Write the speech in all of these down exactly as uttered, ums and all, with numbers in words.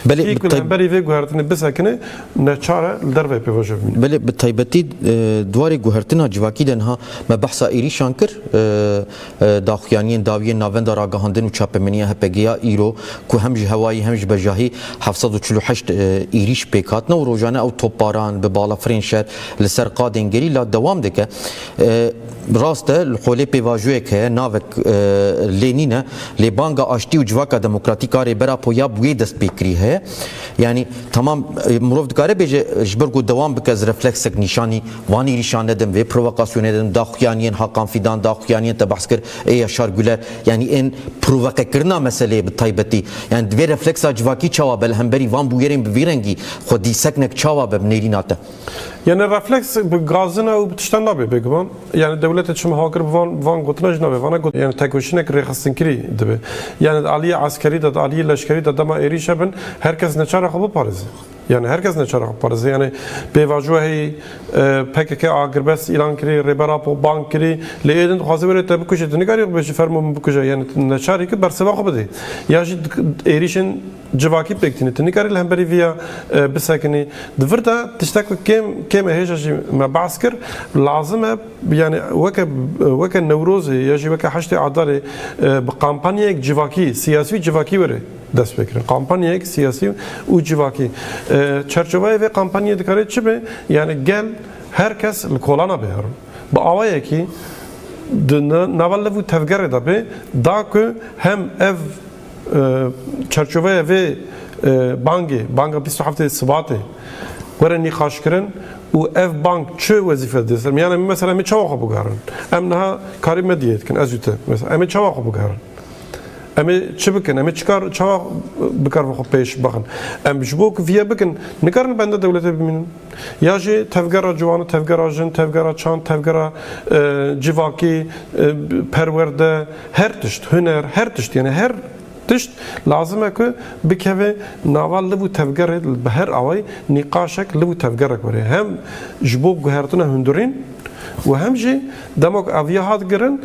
Belê, kî ku li hemberî vê guhertinê bisekine, neçar e li derveyî pêvajoyê bimîne. Belê, bi taybetî, e, di warê guhertina civakî de niha me behsa êrîşan kir, e, e, daxuyaniyên dawiyên Navenda Ragihandin û Çapemeniya H P G ya îro, ku hem ji hewayî hem ji bejahî heft sed û çil û heşt, e, êrîş pêk hatine û rojane ew topbaran bi balafirên şer li ser qadên gerîla dewam dike. E, Rast e, li holê pêvajoyek heye, navek, e, lê nîne, lê banga aştî û civaka demokratîk a Rêber Apo ya bi wê dest pê kirî heye. Yanî, temam, e, mirov dikare bêje, ji ber ku dewam bike, ez refleksek nîşanî van êrîşan nedim, vê provokasyonê nedim, daxuyaniyên Hakan Fîdan, daxuyaniyên te behs kir, ê Yaşar Güler, yanî ên provoqekirina meseleyê bi taybetî. Yanî, divê refleksa civakî çawa be, li hemberî van bûyerên bi vî rengî xwedî seknek çawa be bi nêrîna te? Yani refleks bi gazina û bi tiştan nabe bêguman. Yani dewletê çima hawkir bi van, van gotina jî nabe. Vana got, yani tekoşînek rêxistinkirî dibe. Yani di aliyê eskerî de, di aliyê leşkerî de dema êrîş hebin, herkes neçara xwe biparêze. Yani herkes neçara xwe biparêze. Yani pêvajoya heyî, e, P K K agirbest îlan kirî, Rêber Apo bang kirî, lê êdin dixwaze were te bikuje, tu nikarî bêjî fermo min bikuje. Yani tu neçarî ki berseva xwe bidê. Ya jî êrîşên civakî pêk tîne. Tu nikarî li hemberî viya, e, bisekinî. Di vir de tiştek ku kêm, kêm e hêja jî me behs kir, lazim e, yani weke, weke Newrozê ya jî weke heştê Adarê, e, bi kampanyayek civakî, siyasî û civakî were dest pê kirin. Kampanyayek siyasî û civakî. E, çerçoveyê vê kampanyayê dikare çi be? Yani gel her kes li kolana biherin. Bi awayekî di na-, nava liv û tevgerê de be, da ku hem ev, e, çerçoveya vê, e, bangê, banga bîst û heftê Sibatê were nîqaşkirin û ev bang çi wezîfe dide ser? Yani mesela em ê çawa xwe biguherin? Em niha karî medyayê dikin, ez û te. Mesela em ê çawa xwe biguherin? Em ê çi bikin? Em ê çi kar, çawa bi kar xwe pêş bixin? Em ji bo ku viya bikin, nikarin benda dewletê bimînin. Ya jî tevgera ciwan, tevgera jin, tevgera çand, tevgera, e, civakî, e, perwerde, her tişt, huner, her tişt, yani her tişt lazim e ku bikeve nava liv û tevgerê, bi her awayî nîqaşek liv û tevgerek were. Hem ji bo guhertina hundirîn û hem jî dema ku ev ya hat girin,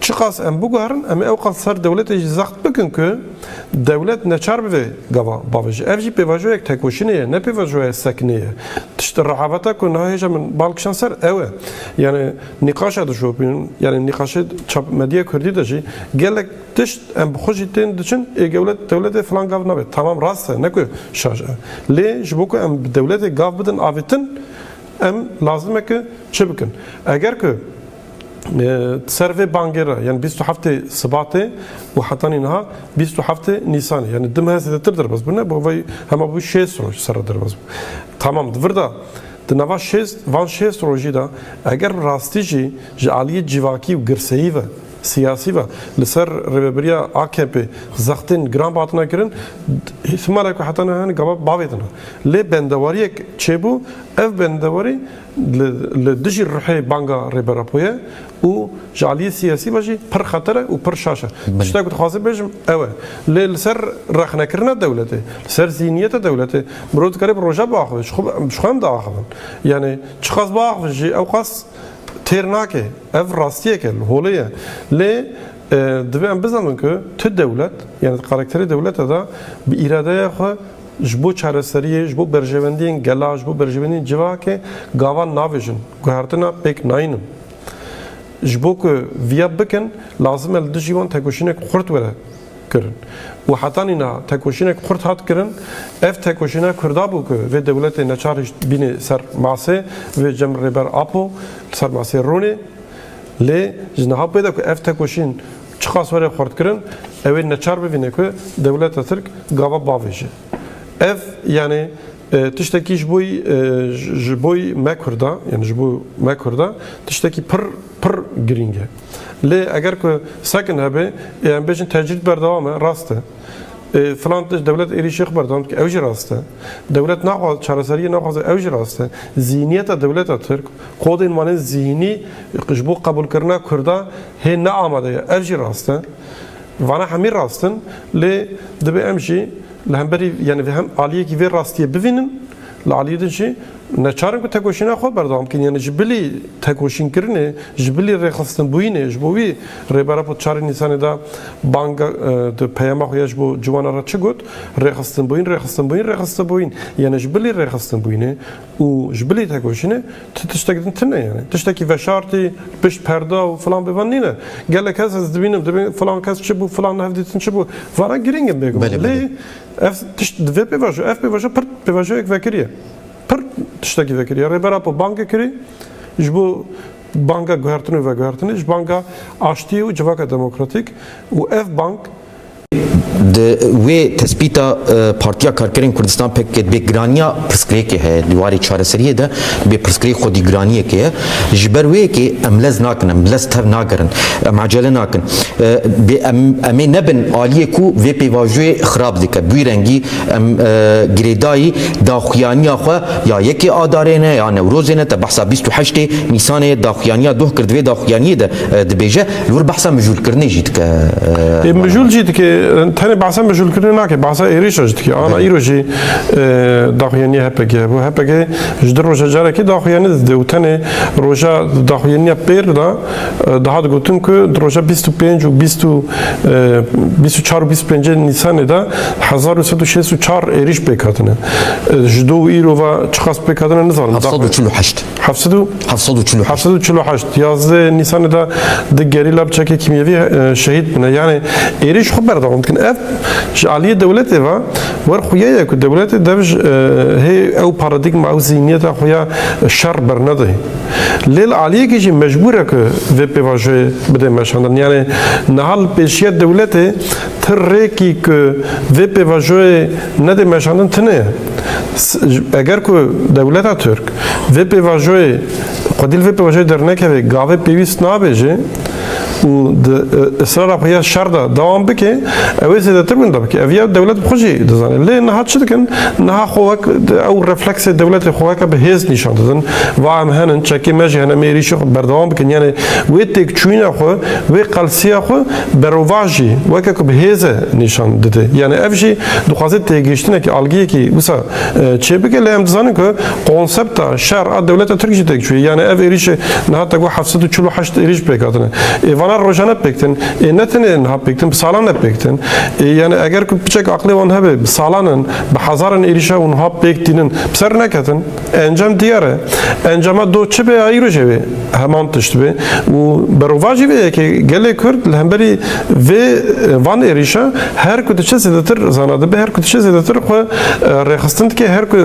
çiqas em biguherin, em ê ewqas ser dewletê jî zext bikin ku dewlet neçar bi vê gava bavêje. Ev jî pêvajoyek tekoşînê ye, ne pêvajoyek sekinê ye. Tişt rehaveta ku niha hêja min bal kişand ser ew e. Yani nîqaşa dişopînin, yani nîqaşê çap medya kurdî de jî gelek tişt em bi xwe jî tên diçin, ê gewlet, dewletê filan gav nabe. Tamam, rast e, ne ku şaş e. Lê ji bo ku em bi dewletê gav bidin avêtin, em lazim e ku çi bikin? Eger ku, e, ser vê bangê re, yani bîst û heftê Sibatê û hetanî niha bîst û heftê Nîsanê, yani du meh zêdetir derbas bûne, bo vay hema bû şêst roj ser re derbas bû. Tamam, di vir de, di nava şêst, van şêst rojî de, eger rastî jî ji aliyê civakî û girseyî ve, siyasî ve li ser rêvebiriya A K P zextên giran hatine kirin, ihtimale ku heta niha gava bavêtina. Lê bendewariyek çêbû, ev bendewarî li, li dijî ruhê banga Rêber Apo ye û ji aliyê siyasî ve jî pir xeter e û pir şaş e. Belê. Tiştek ku dixwazim bêjim ew e. Lê li ser rexnekirina dewletê, li ser zîhniyeta dewletê, mirov dikare bi roja biaxive, ji xwe, ji xwe em diaxivin. Yani çiqas biaxivin jî ew qas têr nake. Ev rastiyek e, holê ye. Lê, e, divê em bizanin ku tu dewlet, yani di karakterê dewleta de bi îradeya xwe ji bo çareseriyê, ji bo berjewendiyên gela, ji bo berjewendiyên civakê gava navêjin, guhertina pêk nayînin. Ji bo ku viya bikin, lazim e li dijî wan tekoşînek xurt were kirin. Û hetanî niha tekoşînek xurt hat kirin. Ev tekoşîna Kurda bû ku vê dewletê neçar hişt bînê ser masê, vê cem Rêber Apo, li ser masê rûnê. Lê ji niha pê de ku ev tekoşîn çiqas were xurt kirin, ew ê neçar bivîne ku dewleta Tirk gava bavêje. Ev, yani, e, tiştekî ji bo, e, ji, ji bo me Kurda, yani ji bo me Kurda, tiştekî pir, pir girîng e. Lê eger ku sekin hebe, e, em bêjin tecrîd berdewam e, rast e. E, filan tişt dewlet êrîşê xwe berdewam dike, ew jî rast e. Dewlet naxwaz-, çareseriyê naxwaze, ew jî rast e. Zîhniyeta dewleta Tirk, kodên wan ên zîhnî ji bo qebûlkirina Kurda hê ne amade ye, ev jî rast e. Vana hemî rast in, lê dibe em jî li hemberî, yani vê hem aliyekî vê rastiyê bivînin, li aliyê din jî Neçar in ku tekoşîna xwe berdewam bikin, yani ji bilî tekoşînkirinê, ji bilî rêxistinbûyînê, ji bo wî Rêber Apo çarê Nîsanê de banga, e, di peyama xwe ya ji bo ciwana re çi got? Rêxistinbûyîn, rêxistinbûyîn, rêxistinbûyîn. Yani ji bilî rêxistinbûyînê û ji bilî tekoşînê ti tiştek din tune yani. Tiştekî veşartî, pişt perda û filan bêvan nîne. Gelek kes ez dibînim, dibînim filan kes çi bû, filan hevdîtin çi bû. Vana girîng in bêguman. Belê, belê. Lê ev tişt di vê pêvajo, ev pêvajo pir pêvajoyek vekirî ye. Pir tiştekî vekirî ye. Rêber Apo bangê kirî ji bo banga guhertin û veguhertinê, ji banga aştiyê û civaka demokratîk û ev bang Di wê tespîta, e, Partiya Karkerên Kurdistan, P K K, dibê giraniya pirsgirêkê heye. Di warê çareseriyê de dibê pirsgirêk xwedî giraniyekê ye. Ji ber wê yekê em lez nakin, em lez tev nagerin, em acele nakin. E, bê em, em ê nebin aliyê ku vê pêvajoyê xirab dike. Bi wî rengî em, e, girêdayî daxuyaniya xwe ya yekê Adarê ne, ya Newrozê ne, te behsa bîst û heştê Nîsanê ye, daxuyaniya doh kir, di vê daxuyaniyê de, e, dibêje, li wir behsa mijûlkirinê jî dike, e, Ê, mijûl jî dike, tenê behsa mijûlkirinê nake, behsa êrîşa jî dike. Ana Belê. îro jî, e, daxuyaniya H P G hebû. H P G ji du roja carekê daxuyanî dide û tenê roja daxuyaniya pêr de, e, dihat gotin ku di roja bîst û pênc û bîst û, e, bîst û çar û bîst û pêncê Nîsanê de hezar û sed û şêst û çar êrîş pêk hatine. E, ji do û îro ve çiqas pêk hatine nizanim. Heft sed û çil û heşt. Heft sed û Heft sed û çil û heşt. Heft sed û çil û heşt. Yazdeh Nîsanê de du gerîla bi çekê kîmyevî, e, şehîd bûne. Yani êrîş xwe berdewam dikin. Ev ji aliyê dewletê ve wer xuya ye ku dewletê dev ji, e, hê ew paradîgma, ew zîhniyeta xwe ya şer bernede. Lê li aliyekî jî mecbûr e ku vê pêvajoyê bide meşandin. Yani niha li pêşiya dewletê ti rêkî ku vê pêvajoyê nede meşandin tune ye. S-, eger ku dewleta Tirk vê pêvajoyê, xwedî li vê pêvajoyê dernekeve, gavê pêwîst nabêje û di, e, israra xwe ya şer de dewam bike, ew ê zêdetir winda bike. Ev ya dewlet bi xwe jî dizane. Lê niha çi dikin? Niha xwe wek ew refleksê dewletê xwe weke bi hêz nîşan didin. Va em henin, çekê me jî hene, em ê êrîşê xwe berdewam bikin. Yani wê têkçûyîna xwe, wê qelsiya xwe berovajî weke ku bi hêz e nîşan dide. Yani ev jî dixwaze têgihiştinekî, algiyekî wisa, e, çêbike, lê em dizanin ku konsepta şer a dewleta Tirk jî têk çûye. Yani ev êrîşê niha te got heft sed û çil û heşt êrîş pêk hatine. Ê vana rojane pêk tin. Ê ne tenê niha pêk tin, bi salan e pêk tin. Ê yani eger ku piçek aqlê wan hebe, bi salan in, bi hezaran êrîşa û niha pêk tînin, bi ser neketin. Encam diyar e. Encama do çi be, ya îro jî wê heman tişt be. Û berovajî vê yekê gelê Kurd li hemberî vê, e, van êrîşa her ku diçe zêdetir zana dibe, her ku diçe zêdetir xwe, e, rêxistin dike, her ku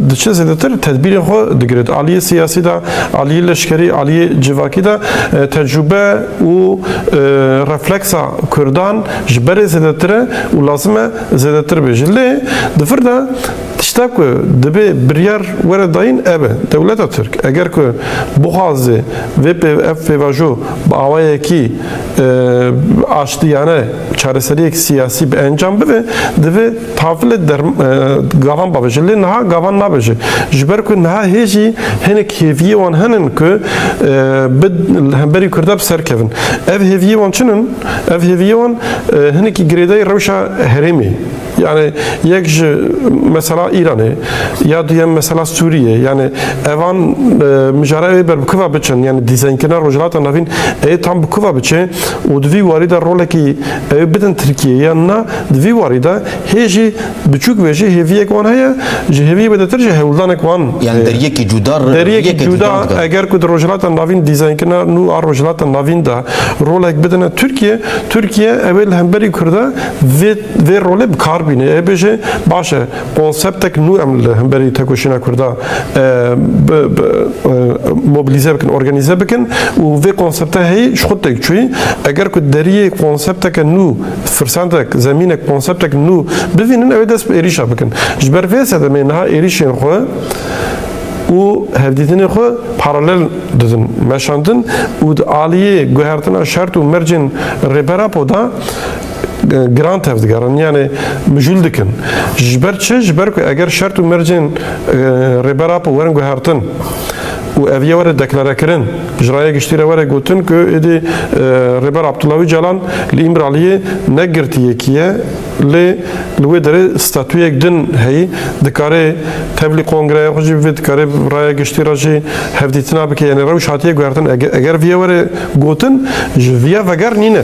diçe zêdetir tedbîrên xwe digire. Aliyê siyasî de, aliyê leşkerî, aliyê civakî de, e, tecrûbe û, e, refleksa Kurdan ji berê zêdetir e û lazim e zêdetir bêje. Lê di vir de Tişta ku dibe biryar were dayîn ev e, dewleta Tirk eger ku bixwaze vê pê-, ev pêvajo bi awayekî, e, aştiyane çareseriyek siyasî bi encam bibe, divê tavilê derm-, e, gavan bavêje. Lê niha gavan nabêje. Ji ber ku niha hê jî hinek hêviyê wan henin ku, e, bi, li hemberî Kurda bi ser kevin. Ev hêviyê wan çi nin? Ev hêviyê wan, e, hinekî girêdayî rewşa herêmê. Yani yek ji mesela Îranê, ya duyem mesela Sûriyê. Yani evan, e, mijara ê ber bi kuva biçin, yani dîzaynkirina Rojhilata Navîn ê tam bi kuva biçe û di vî warî de rolekî ew bidin Tirkiyê yan na, di vî warî de hê jî biçûk be jî hêviyek wan heye, ji hêviyê bidetir jî hewldanek wan Yani heye. Deriyekî cuda, Deriyekî cuda, cuda dike. Eger ku di Rojhilata Navîn dîzaynkirina nû a Rojhilata Navîn de rolek bidine Tirkiye, Tirkiye ew ê li hemberî Kurda vê, vê rolê bi kar bîne. Ê bêje, baş e, konseptek nû em li hemberî tekoşîna Kurda, e, bi, bi, e, mobilîze bikin, organîze bikin û vê konsepte heyî ji xwe têk çûyî. Eger ku deriyê konsepteke nû, firsentek, zemînek, konseptek nû bivînin, ew ê dest bi êrîşa bikin. Ji ber vê sedemê niha êrîşên xwe û hevdîtinê xwe paralel didin meşandin û di aliyê guhertina şert û mercên Rêber Apo de, e, giran tevdigerin, yani mijûl dikin. Ji ber çi? Ji ber ku eger şert û mercên, e, Rêber Apo werin guhertin û ev yê were deklarekirin, ji raya giştî re were gotin ku êdî, e, Rêber Abdullah Ocalan li Îmraliyê ne girtiyekî ye, Lê li wê derê statuyek din heyî, dikare tevlî kongreya xwe jî bibe, dikare raya giştî re jî hevdîtina bike. Yanî rewş hatiye guhertin, ege-, eger viye were gotin, ji viya veger nîne.